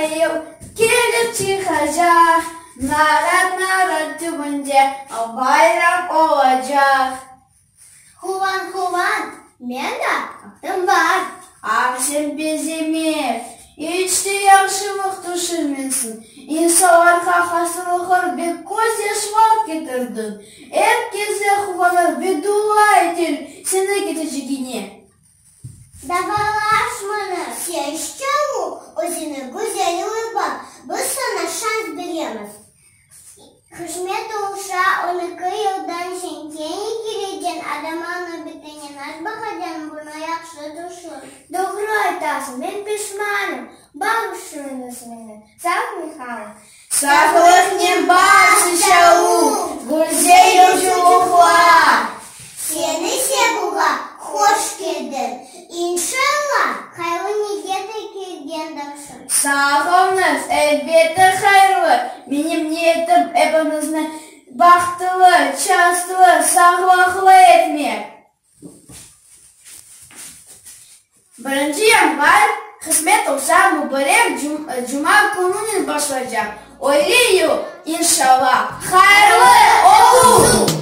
Yañı yıl kelip çıqacaq, Narat-narat tübünde bayram olacaq. Quvan, quvan, men de aqtım bar. Ah, sen bezemek, iç de yahşılıq tüşünmeysiñ, insanlarğa hastalıqlar ve közyaşlar ketirdiñ. Er kesler quvanır ve dua eter seniñ ketecegine. Davalaşmañız, sen Çavuq, özüni güzel uybaq, biz saña şans beremiz. Qısmet olsa, on eki yıldan sen kene keleceñ, adama nöbetine nasıl baqacañ, bunı yahşı tüşün. Doğru aytasıñ, men pişmanım, bağışlayıñız meni, sağ qalıñ. Sağlıqnen bar, Sıçavul, güzel yolculıqlar! Sen ise buğa hoş keldiñ! İnşalla, hayırlı niyetle kelgendirsiñ. Sağ oluñız, elbette hayırlı! Menim niyetim epiñizni bahtlı, şanslı, sağlıqlı etmek. Birinci yanvar, qısmet olsa, mubarek cuma kününen başlaycaq. Öyle yıl, inşalla, hayırlı olsun!